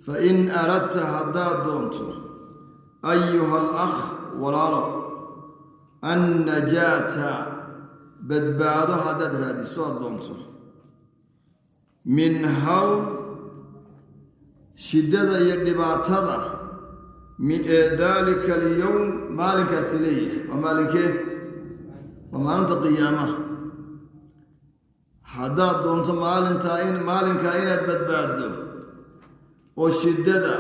Fain aradta, haddaad doonto, ayuha alakh, walaalow, annajaata, badbaado haddaad raadiso, aad doonto, min hawl, shiddada iyo dhibaatada, ee daalika alyowm, maalinkaasi leeyahay. Waa maalinkee? Waa maalinta qiyaamaha. Haddaad doonto maalintaa in maalinkaa inaad badbaaddo oo shiddada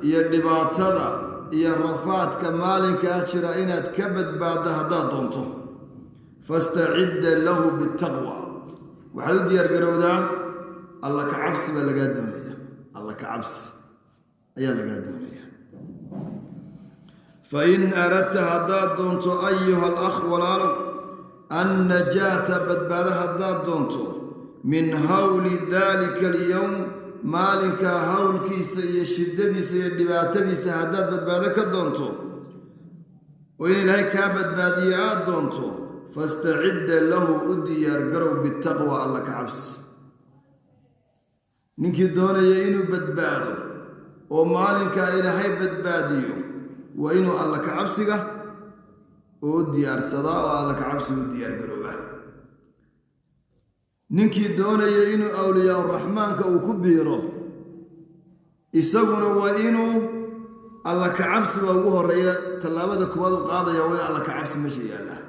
iyo dhibaatada iyo rafaadka maalinkaa jira inaad ka badbaaddo haddaad doonto, fastacidda lahu bitaqwa, waxaad u diyaar garowdaa Alla ka cabsi baa lagaa doonaya. Alla ka cabsi ayaa lagaa doonaya. Fain aradta, haddaad doonto, ayuha alakh, walaalow, annajaata, badbaado haddaad doonto, min hawli daalika alyowm, maalinkaa hawlkiisa iyo shiddadiisa iyo dhibaatadiisa haddaad badbaado ka doonto oo in Ilaahay kaa badbaadiyo aada doonto, fastacidda lahu, u diyaargarow, bitaqwa, Alla ka cabsi. Ninkii doonaya inuu badbaado oo maalinkaa Ilaahay badbaadiyo, waa inuu Alla ka cabsiga oo u diyaarsadaa oo Alla ka cabsiga u diyaargaroobaa. Ninkii doonaya inuu awliyaa Raxmaanka uu ku biiro, isaguna waa inuu Alla ka cabsiba ugu horeeya. Tallaabada koowaad u qaadaya waa in Alla ka cabsi meesha yaallaa.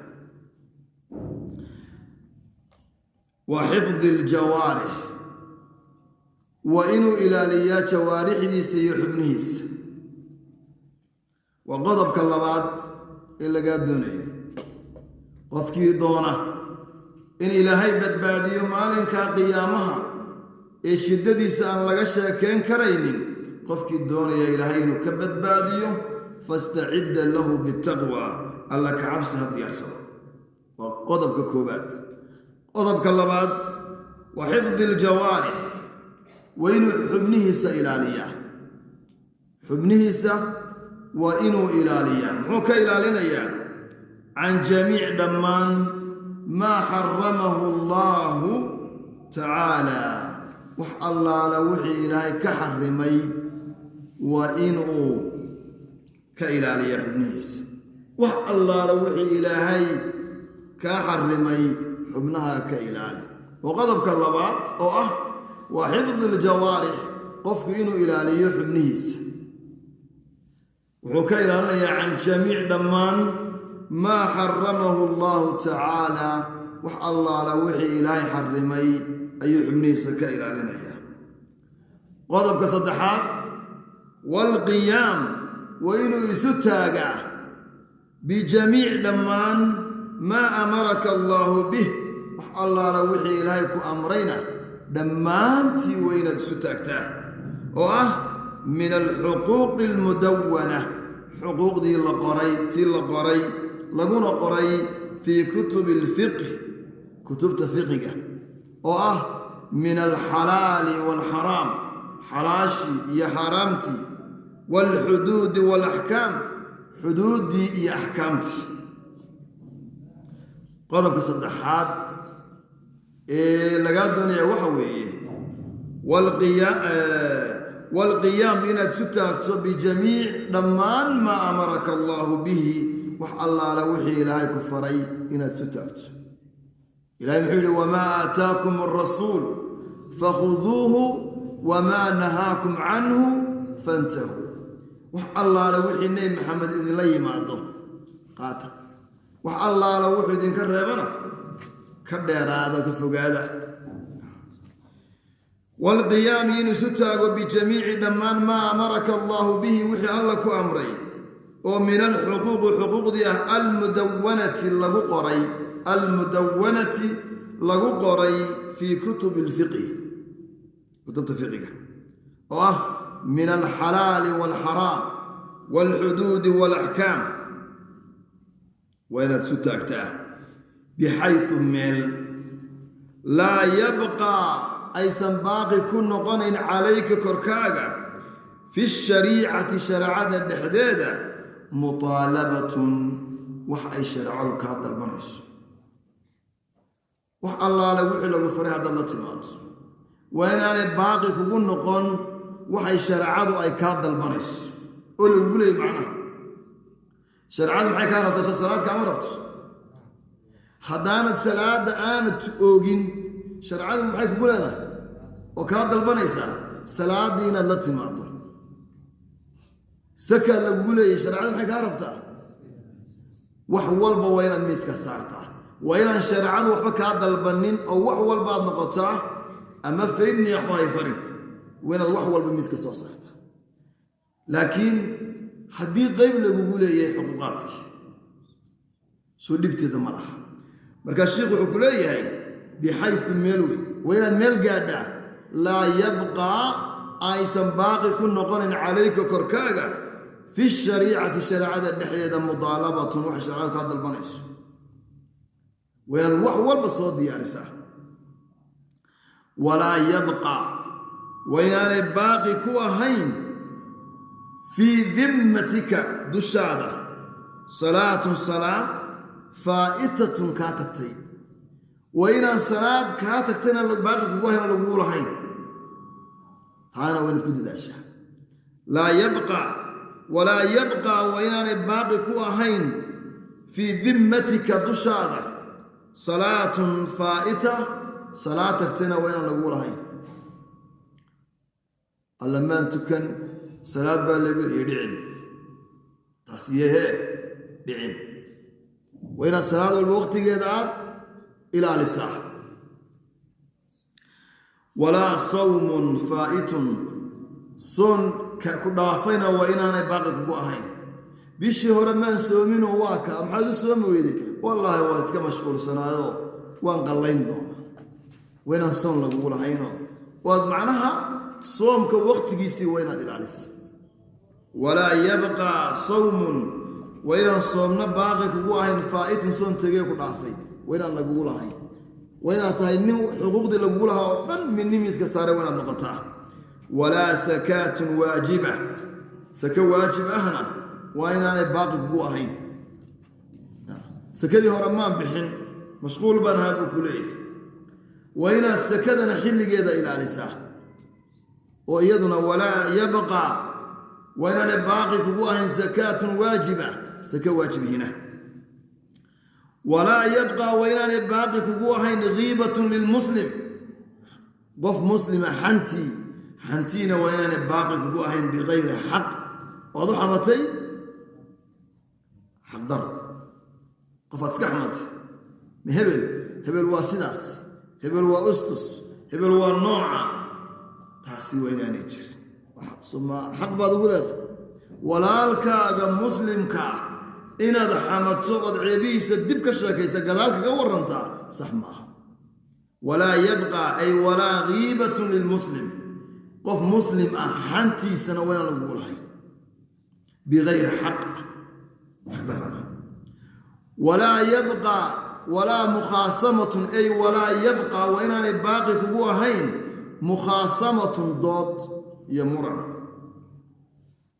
Wa xifdi aljawaarix, waa inuu ilaaliyaa jawaarixdiisa iyo xubnihiisa. Waa qodobka labaad ee lagaa doonayo. Qofkii doona in Ilaahay badbaadiyo maalinkaa qiyaamaha ee shiddadiisa aan laga sheekeyn karaynin, qofkii doonaya Ilaahay inuu ka badbaadiyo, fastacidda lahu bitaqwa, Alla ka cabsi ha diyaarsado. Waa qodobka koobaad. Qodobka labaad waa xifdi aljawaarix, waa inuu xubnihiisa ilaaliyaa. Xubnihiisa waa inuu ilaaliyaa. Muxuu ka ilaalinayaa? Can jamiic, dhammaan, maa xaramahu Allahu tacaala, wax allaala wixii Ilaahay ka xarimay waa inuu ka ilaaliyaa xubnihiisa. Wax allaala wixii Ilaahay kaa xarimay xubnaha ka ilaali. Oo qodobka labaad oo ah waa xifdi aljawaarix, qofku inuu ilaaliyo xubnihiisa. Wuxuu ka ilaalinayaa can jamiic, dhammaan, maa xaramahu Allahu tacaala, wax allaala wixii Ilaahay xarimay ayuu xubnihiisa ka ilaalinayaa. Qodobka saddexaad, waalqiyaam, waa inuu isu taagaa, bijamiic, dhammaan, maa amaraka Allaahu bih, wax allaala wixii Ilaahay ku amrayna dhammaantii waa inaad isu taagtaa, oo ah min alxuquuqi almudawana, xuquuqdii la qoray, tii la qoray, laguna qoray fii kutubi alfiqh, kutubta fiqiga, oo ah min alxalaali waalxaraam, xalaashii iyo xaaraamtii, waalxuduudi waalaxkaam, xuduuddii iyo axkaamtii. Qodobka saddexaad ee lagaa doonaya waxa weeye waalqiyaam, inaad isu taagto, bijamiic, dhammaan, maa amaraka Allaahu bihi, wax allaala wixii Ilaahay ku faray inaad isu taagto. Ilahay muxuu yihi? Wamaa aataakum alrasuul fakhuduuhu wamaa nahaakum canhu fantahuu. Wax allaala wixii Nebi Maxamed idinla yimaado qaata, wax allaala wuxuu idinka reebana ka dheeraada, ka fogaada. Waalqiyaami, inuu isu taago, bijamiici, dhammaan, maa amaraka Allaahu bihi, wixii Alla ku amray oo min alxuquuqi, xuquuqdii ah, almudawanati, lagu qoray, almudawanati, lagu qoray, fii kutubi alfiqhi, kutubta fiqiga, oo ah min alxalaali waalxaraam waalxuduudi waalaxkaam, waa inaad isu taagtaa, bixaysu, meel, laa yabqaa, aysan baaqi ku noqonayn, calayka, korkaaga, fi shariicati, shareecada dhexdeeda, mutaalabatun, wax ay shareecadu kaa dalbanayso. Wax allaale wixii lagu faray haddaad la timaado, waa inaanay baaqi kugu noqon Waxay shareecadu ay kaa dalbanayso oo lagugu leeyay, macnaha shareecadu maxay kaa rabto? Soo salaad kaama rabto? Haddaanad salaada aanad oogin, shareecadu maxay kugu leedahay oo kaa dalbanaysaa? Salaaddii inaad la timaado. Sakaa lagugu leeyahy. Shareecadu maxay kaa rabtaa? Wax walba waa inaad miiska saartaa. Waa inaan shareecadu waxba kaa dalbanin oo wax walba aad noqotaa ama faydniya waxba hay farin. Waa inaad wax walba miiska soo saartaa. Laakiin haddii qeyb lagugu leeyahay xuquuqaadkii, soo dhibteeda ma laha. Markaa sheikhu wuxuu ku leeyahay بحيث, meel wey waa inaad meel gaadhaa, laa yabqaa, aysan baaqi ku noqonin, عليك, korkaaga, في الشريعة, shareecada dhexdeeda, مطالبة, waxay shareecadu kaa dalbanayso. Waa inaad wax walba soo diyaarisaa. ولا يبقى, waa inaanay baaqi ku ahayn, في ذمتك, dushaada, صلاة, salaad, فائتة, kaa tagtay. Waa inaan salaad kaa tagtayna baaqi kugu ahayn oo lagugu lahayn. Taana waa inaad ku dadaashaa. Laa yabqa, ولا يبقى, waa inaanay baaqi ku ahayn, في ذمتك, dushaada, صلاة فائتة, salaad tagtayna waa inaan lagugu lahayn. Allamaan tukan, salaad baa lagu iyo dhicin taas iyahee dhicin. Waa inaad salaad walba waqtigeeda aad ilaalisaa. ولا صوم فائت, soon ku dhaafayna waa inaanay baaqi kugu ahayn. Bishii hore maan soominoo waa kaa. Maxaad u soomi weyday? Wallaahi waa iska mashquulsanaayo, waan qallayn doonaa. Waa inaan soon lagugu lahaynoo waad macnaha soomka waqtigiisii waa inaad ilaalisa. ولا يبقى صوم, waa inaan soomna baaqi kugu ahayn, فائت, soon tegee ku dhaafay waa inaan lagugu lahayn. Waa inaad tahay nin xuquuqdii lagugu lahaa oo dhan midni miiska saare waa inaad noqotaa. ولا زكاة واجبة, sako waajib ahna waa inaanay baaqi kugu ahayn. Sakadii hore maan bixin, mashquul baan ahaa, buu ku leeyahay. Waa inaad sakadana xilligeeda ilaalisaa oo iyaduna ولا يبقى, waa inaanay baaqi kugu ahayn, زكاة واجبة, sako waajibihina. ولا يبقى, waa inaanay baaqi kugu ahayn, غيبة للمسلم, qof muslima xantii, xantiina waa inaanay baaqi kugu ahayn, بغير حق, oad u xamatay xaqdaro. Qofaad iska xamatay, ma hebel, hebel waa sidaas, hebel waa ustus, hebel waa nooca, taasi waa inaanay jirin. Xaq baad ugu leedahay walaalkaaga muslimka ah inaad xamato ood ceebihiisa dib ka sheekaysa, gadaal kaga warantaa, sax maaha. ولا يبقى, ay ولا غيبة للمسلم, qof muslim ah xantiisana waa inaan lagugu lahayn, بغير حق, xaqdara. ولا يبقى, ولا مخاصمة, ay ولا يبقى, waa inaanay baaqi kugu ahayn, مخاصمة, dood iyo muran.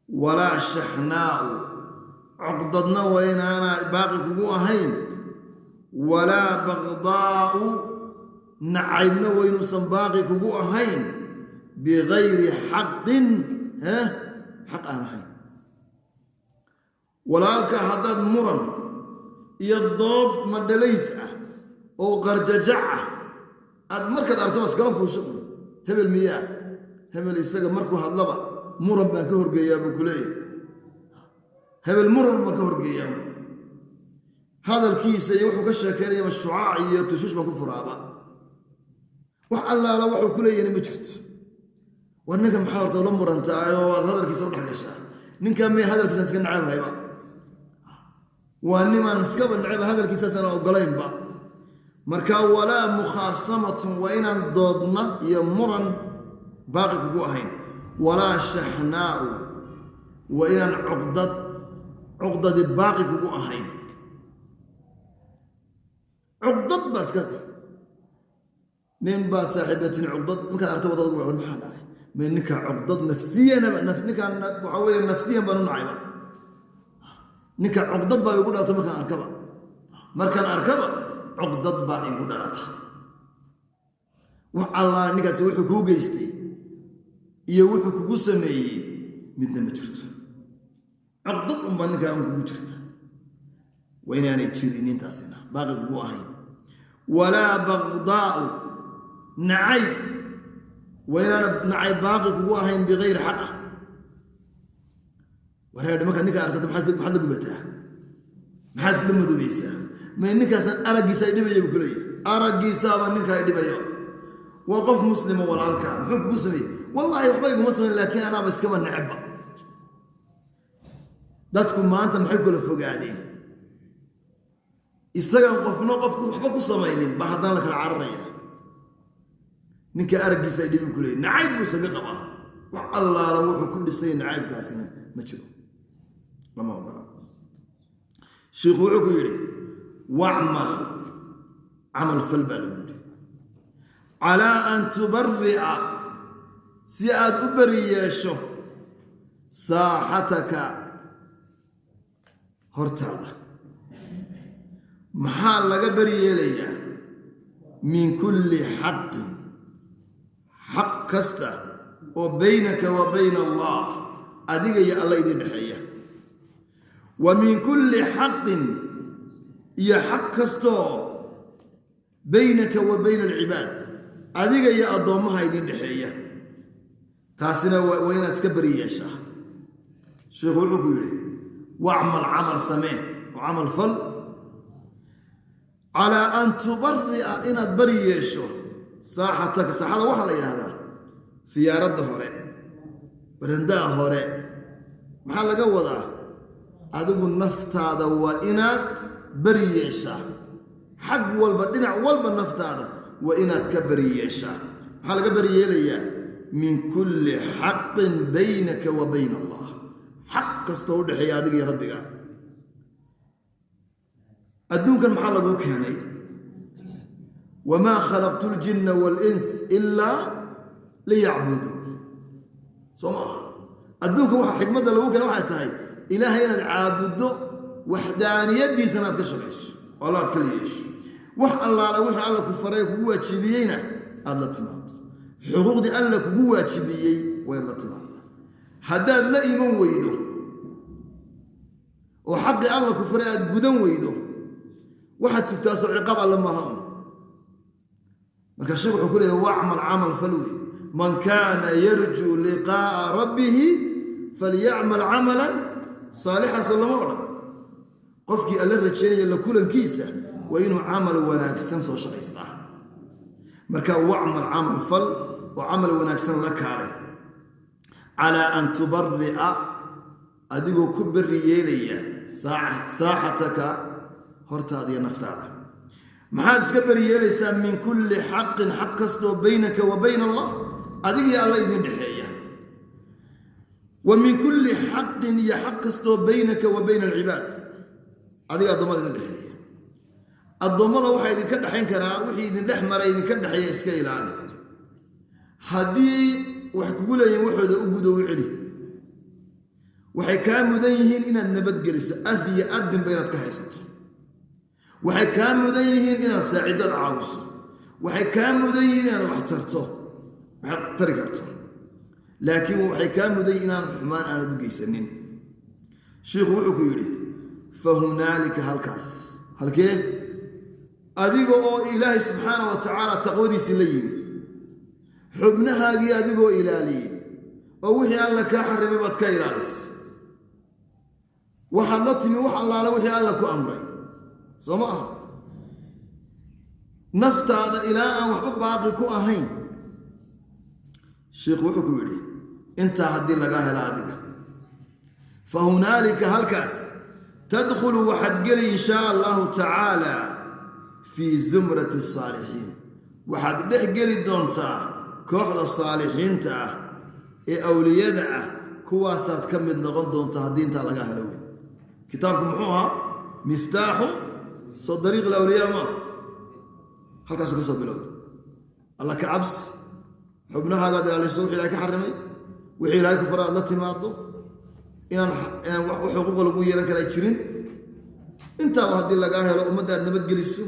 ولا شحناء, cuqdadna waa inaanay baaqi kugu ahayn. ولا بغضاء, nacaybna waa inuusan baaqi kugu ahayn, بغير حق, xaq aan ahayn. Walaalka haddaad muran iyo dood madhalays ah oo qarjajac ah aad markaad aragto waa iskala fuusho, hebel miyaa, hebel isaga markuu hadlaba muran baan ka horgeeyaa, buu ku leeyahay. Hebel muran baan ka horgeeyaa, hadalkiisa iyo wuxuu ka sheekeynayaba shucaac iyo tushuush baan ku furaaba, wax allaala waxuu ku leeyahna ma jirto. War ninka maxaa horta ula murantaa oo aad hadalkiisa u dhex gashaa? Ninkaa miya hadalkiisaan iska necabhayba, waa nimaan iskaba necaba, hadalkiisaasaan ogolaynba. Marka ولا مخاصمة, waa inaan doodna iyo muran baaqi kugu ahayn. ولا شحناء, waa inaan cuqdad, cuqdadi baaqi kugu ahayn. Cuqdad baad iska, nin baa saaxiibatin cuqdad, markaad aragta wadada war maxaa dhacay? Me ninka cuqdad nafsiyanaba, ninkaan waxaa weeye nafsiyan baan u nacayba. Ninka cuqdad baa igu dhalata markaan arkaba, markaan arkaba cuqdad baa igu dhalata. Wax allaa ninkaasi wuxuu kuu geystay Iyo wuxuu kugu sameeyey midna ma jirto. Cuqdad unbaa ninkaa un kugu jirta. Waa inaanay jirin intaasina baaqi kugu ahayn. Walaa bagdaa'u, nacayb, waa inaana nacayb baaqi kugu ahayn bikayri xaq ah. Wareedh, markaad ninka aragto maxaad la gubataa? Maxaad isla madoobaysaa? May ninkaasaan araggiisa ay dhibaya buu kuleeyahay. Araggiisaaba ninka ay dhibaya. Waa qof muslima, walaalka. Muxuu kugu sameeyey? Wallaahi waxba iguma samayn, laakiin anaaba iskaba necebba. Dadku maanta maxay kula fogaadeen? Isagan qofna qofku waxba ku samaynin ba haddana la kala cararaya. Ninka araggiisa ay dhibi kuleeyay, nacayb buu isaga qabaa. Wax allaala wuxuu ku dhisay nacaybkaasina ma jiro, lama ogola. Shiikhu wuxuu ku yidhi: wacmal, camal fal baa lagu yidhi, calaa an tubari'a, si aad u beri yeesho, saaxataka, hortaada. Maxaa laga beri yeelayaa? Min kulli xaqin, xaq kasta oo baynaka wa bayna Allah, adiga iyo alla idin dhexeeya. Wa min kulli xaqin, iyo xaq kastaoo baynaka wa bayna alcibaad, adiga iyo addoommaha idin dhexeeya. Taasina waa inaad iska beri yeeshaa. Sheikhu wuxuu ku yidhi: wacmal, camal samee oo camal fal, calaa an tubari'a, inaad beri yeesho, saaxataka. Saaxada waxaa la yidhaahdaa fiyaaradda hore, barandaha hore. Maxaa laga wadaa? Adigu naftaada waa inaad beri yeeshaa xag walba, dhinac walba naftaada waa inaad ka beri yeeshaa. Maxaa laga beri yeelayaa? Min kulli xaqin baynaka wa bayna Allah, xaq kastoo u dhexeeya adiga iyo rabbiga. Adduunkan maxaa laguu keenay? Wamaa khalaqtu ljinna waalins ilaa liyacbuduun, soo ma aha? Adduunka waxa xikmadda lagu keenay waxay tahay Ilaahay inaad caabuddo, waxdaaniyadiisana aad ka shaqayso oo alla aad kala yeesho. Wax allaala wixii Alla ku faray, kugu waajibiyeyna, aada la timaado. Xuquuqdii Alla kugu waajibiyey waa inaad la timaada. Haddaad la iman weydo oo xaqii Alla ku faray aad gudan weydo, waxaad sugtaasoo ciqaab Alle maaha un. Marka sheekh wuxuu ku leeyahy: wacmal, camal falwi, man kaana yarjuu liqaa'a rabbihi falyacmal camalan saalixan. So lama odhan? Qofkii Alla rajaynaya la kulankiisa waa inuu camal wanaagsan soo shaqaystaa. Marka wacmal, camal fal oo camal wanaagsan la kaalay, calaa an tubari'a, adigoo ku beri yeelaya, saaxataka, hortaada iyo naftaada. Maxaad iska beri yeelaysaa? Min kulli xaqin, xaq kastoo baynaka wa bayna Allah, adigii Alla idin dhexeeya. Wa min kulli xaqin, iyo xaq kastoo baynaka wa bayna alcibaad, adiga addoommada idin dhexeeya. Addoommada waxaa idinka dhexayn karaa wixii idin dhex maray, idinka dhexeeya iska ilaali. Haddii wax kugu leeyihin, waxooda u gudo, u celi. Waxay kaa mudan yihiin inaad nabadgeliso, af iyo adinba inaad ka haysato. Waxay kaa mudan yihiin inaad saacidaad caawiso. Waxay kaa mudan yihiin inaad wax tarto, waxaad tari karto. Laakiin waxay kaa mudan yihiin inaanad xumaan aanad u geysanin. Shiikhu wuxuu ku yidhi: fa hunaalika, halkaas. Halkee? Adiga oo Ilaahay subxaana wa tacaala taqwadiisii la yimi, xubnahaagii adigoo ilaaliyey, oo wixii Alla kaa xarimay baad ka ilaalis, waxaad la timi wax allaala wixii Alla ku amray, soo ma aha? Naftaada ilaa aan waxba baaqi ku ahayn. Sheikhu wuxuu ku yidhi: intaa haddii lagaa helo adiga, fa hunaalika, halkaas, tadkhulu, waxaad geli, in shaa Allahu tacaala, fii zumrati asaalixiin. Waxaad dhex geli doontaa kooxda saalixiinta ah ee awliyada ah. Kuwaasaad ka mid noqon doontaa haddii intaa lagaa helo. Wey kitaabku muxuu ahaa? Miftaaxu soo dariiq alawliyaa maa? Halkaasu ka soo bilowda. Alla ka cabsi, xubnahaagaad ilaaliso, wixii Ilahay ka xarimay, wixii Ilahay ku fara aad la timaado, inaan wax xuquuqa lagu yeelan kara jirin. Intaaba haddii lagaa helo, ummadda aad nabadgeliso,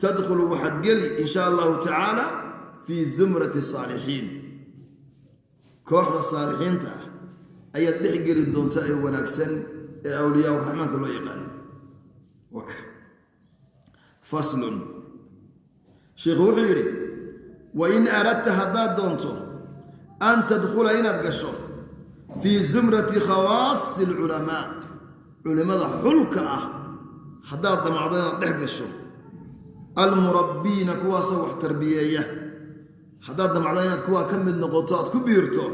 tadkhulu, waxaad geli, in shaa Allahu tacaala, fii zumrati saalixiin. Kooxda saalixiinta ah ayaad dhex geli doontaa ee wanaagsan ee awliyaa uraxmaanka loo yaqaano. Faslun. Sheikhu wuxuu yidhi: wain aradta, haddaad doonto, an tadkhula, inaad gasho, fii zumrati khawaasi alculamaa, culimmada xulka ah haddaad damacdo inaad dhex gasho, almurabbiina, kuwaasoo wax tarbiyeeya, haddaad damacdo inaad kuwaa ka mid noqoto, aad ku biirto,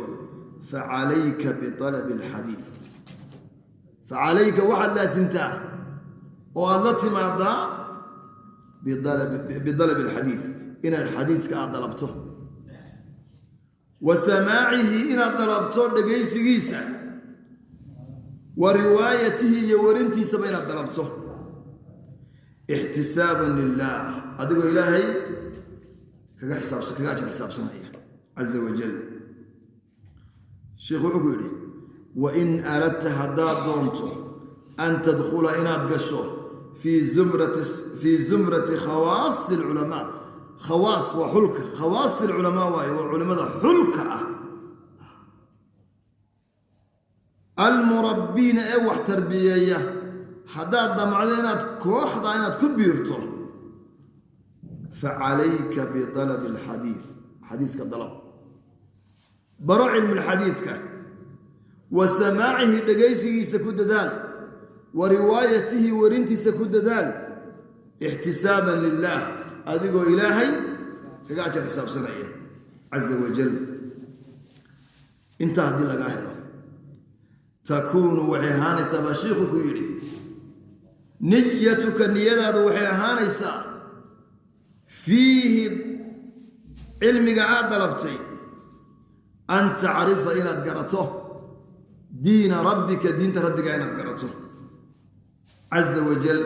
facalayka bialabi alxadiid. Facalayka, waxaad laasimtaa oo aad la timaadaa, bidalabi alxadiid, inaad xadiiska aad dalabto, wa samaacihi, inaad dalabto dhegaysigiisa, wa riwaayatihi, iyo warintiisaba inaad dalabto, ixtisaaban lilaah, adigoo Ilaahay kaga xisaabsan, kaga ajar xisaabsanaya, caza wajal. Sheikhu wuxuu ku yidhi: wain aradta, haddaad doonto, an tadkhula, inaad gasho, fii zumrati khawaasi alculamaa. Khawaas waa xulka, khawaasi alculamaa waaye, waa culimada xulka ah, almurabbiina, ee wax tarbiyeeya, haddaad damacdo inaad kooxda inaad ku biirto, facalayka bialabi alxadiid, xadiiska dalab, baro cilmulxadiidka, wa samaacihi, dhegaysigiisa ku dadaal, wa riwaayatihi, warintiisa ku dadaal, ixtisaaban lilaah, adigoo Ilaahay kaga ajar xisaabsanaya, caza wajal. Intaa haddii lagaa helo, takuunu, waxay ahaanaysaa, baa shiikhu ku yidhi, niyatuka, niyadaadu waxay ahaanaysaa, fiihi, cilmiga aad dalabtay, an tacrifa, inaad garato, diina rabbika, diinta rabbiga inaad garato, caza wajal,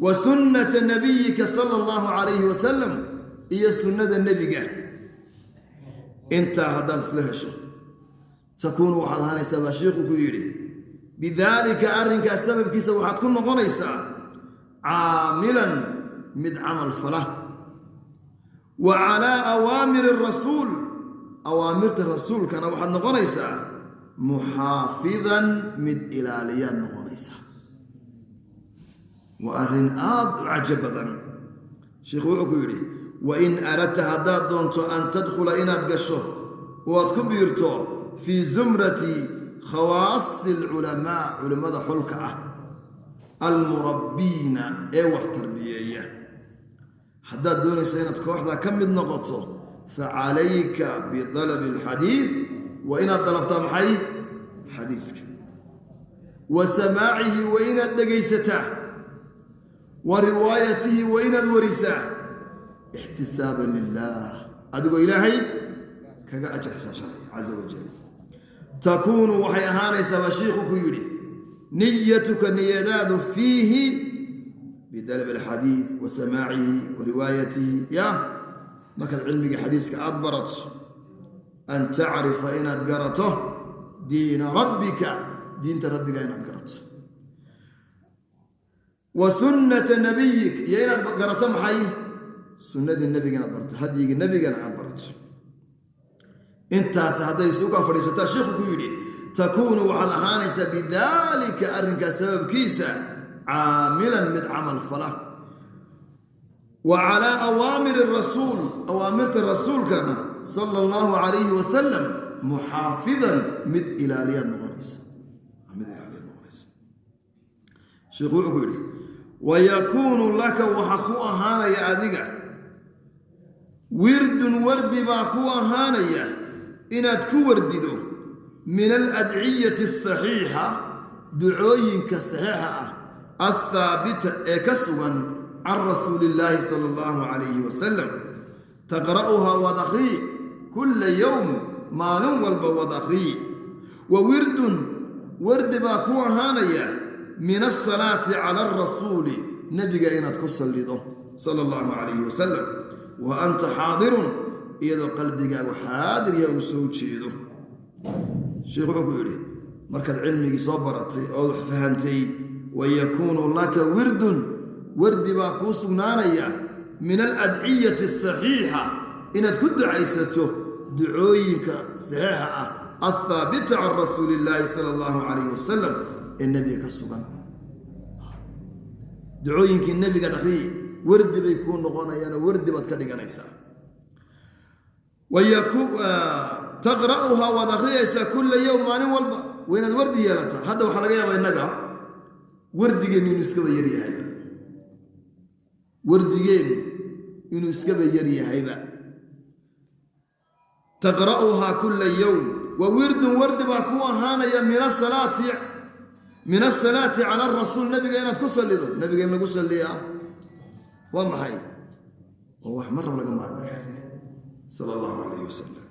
wa sunnata nabiyika sala allahu calayhi wasalam, iyo sunnada nebiga. Intaa haddaad isla hesho, takuunu, waxaad ahaanaysaa, baa shiikhu ku yidhi, bidaalika, arrinkaas sababkiisa waxaad ku noqonaysaa, caamilan, mid camal fala, wa calaa awaamiri rasuul, awaamirta rasuulkana waxaad noqonaysaa, muxaafidan, mid ilaaliyaad noqonaysaa. Waa arrin aada u cajo badan. Sheikhu wuxuu ku yidhi: wain aradta, haddaad doonto, an tadkhula, inaad gasho oo aad ku biirto, fii zumrati khawaasi alculamaa, culimmada xulka ah, almurabbiina, ee wax tarbiyeeya, haddaad doonayso inaad kooxda ka mid noqoto, facalayka bidalabi alxadiid, waa inaad dalabtaa maxay? Xadiiska. Wa samaacihi, waa inaad dhegaysataa, wa riwaayatihi, waa inaad warisaa, ixtisaaban lilaah, adigoo Ilaahay kaga ajar xisaabsanaya, caza wajal. Takuunu, waxay ahaanaysaa, baa shiikhu ku yidhi, niyatuka, niyadaadu, fiihi, bidalab alxadiid wa samaacihi wa riwaayatihi, ya markaad cilmiga xadiiska aada barato, an tacrifa, inaad garato, diina rabbika, diinta rabbiga inaad garato, wa sunnata nabiyik, iyo inaad garato maxay? Sunnadii nebiga inaad barato, hadyigii nebigana aad barato. Intaas hadday isuga fadhiisataa, sheikhu ku yidhi, takuunu, waxaad ahaanaysaa, bidaalika, arrinkaas sababkiisa, caamilan, mid camal fala, wa calaa awaamiri rasuul, awaamirta rasuulkana, sala allahu calayhi wasalam, muxaafidan, mid ilaaliyaad noqonaysa, mid ilaaliyaad noqonaysa. Sheikhu wuxuu ku yidhi: wayakuunu laka, waxa ku ahaanaya adiga, wirdun, wardi baa ku ahaanaya, inaad ku wardido, min aladciyati asaxiixa, ducooyinka saxiixa ah, althaabita, ee ka sugan, can rasuuli illaahi sala allahu calayhi wasalam. Taqra'uhaa, waad akhriyi, kulla yowm, maalin walba waad akhriyi. Wa wirdun, wardi baa ku ahaanaya, min asalaati cala alrasuuli, nebiga inaad ku sallido, sala allahu calayhi wasalam, wa anta xaadirun, iyadoo qalbigaagu xaadir yaa uu soo jeedo. Sheikhu wuxuu ku yidhi: markaad cilmigii soo baratay ood wax fahantay, wayakuunu laka wirdun, wardi baa kuu sugnaanaya, min aladciyati asaxiixa, inaad ku ducaysato. Ducooyinka saxiixa ah, athaabita can rasuuli illaahi sala allahu calayh wasalam, ee nebiga ka sugan, ducooyinkii nebiga akhriyi, wardi bay kuu noqonayaanoo wardi baad ka dhiganaysaa. Taqra'uhaa, waad akhriyaysaa, kulla yowm, maalin walba. Waa inaad wardi yeelataa. Hadda waxaa laga yaabaa innaga wardigeennu inuu iskaba yaryahayba, wardigeennu inuu iskaba yaryahayba. Taqra'uhaa kulla yowm wa wirdun, wardi baa kuu ahaanaya, min asalaati cala arasuul, nabiga inaad ku sallido. Nabiga in lagu salliyaa waa maxay? Waa wax marrab laga maarmi karin, sala allahu calayh wasalam.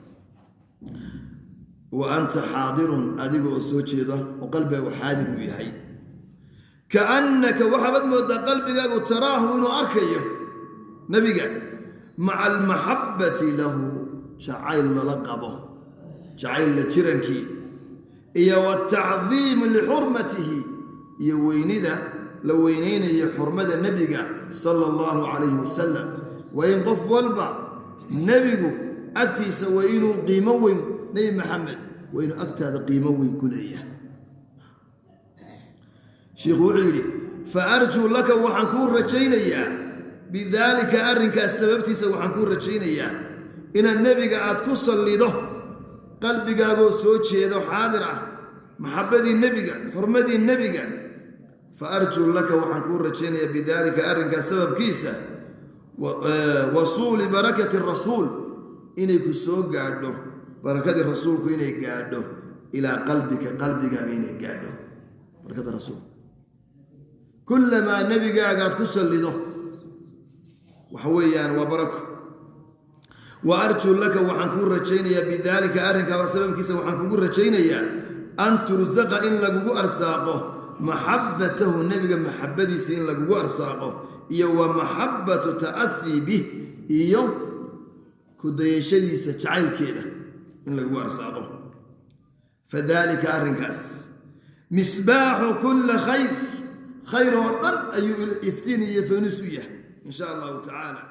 Wa anta xaadirun, adiga oo soo jeeda oo qalbigaagu xaadir uu yahay. Kaannaka, waxaabad moodaa qalbigaagu, taraahu, inuu arkayo nebiga, maca almaxabbati lahu, jacayl lala qabo, jacayl la jirankii, iyo watacdiimu lixurmatihi, iyo weynida la weynaynayo xurmada nebiga sala allahu calayhi wasalam. Waa in qof walba nebigu agtiisa waa inuu qiimo weyn, Nebi Maxamed waa inuu agtaada qiimo weyn ku leeyahay. Shiikhu wuxuu yidhi: fa arjuu laka, waxaan kuu rajaynayaa, bidaalika, arrinkaas sababtiisa waxaan kuu rajaynayaa inaad nebiga aad ku sallido qalbigaagoo soo jeedo, xaadir ah, maxabbadii nebiga, xurmadii nebiga. Fa arjuu laka, waxaan kuu rajaynayaa, bidaalika, arrinkaas sababkiisa, wasuuli barakati rasuul, inay ku soo gaadho barakadii rasuulku, inay gaadho ilaa qalbika, qalbigaaga inay gaadho barakada rasuulku. Kullamaa nebigaagaad ku sallido, waxa weeyaan waa barako. Wa arjuu laka, waxaan kuu rajaynayaa, bidaalika, arrinkaa sababkiisa waxaan kugu rajaynayaa, an tursaqa, in lagugu arsaaqo, maxabbatahu, nebiga maxabbadiisa in lagugu arsaaqo, iyo wa maxabbatu ta'asii bih, iyo kudayashadiisa jacaylkeeda in lagugu arsaaqo. Fadaalika, arrinkaas, misbaaxu kulla khayr, khayr oo dhan ayuu iftiin iyo faynuus u yahay, in sha allahu tacaala.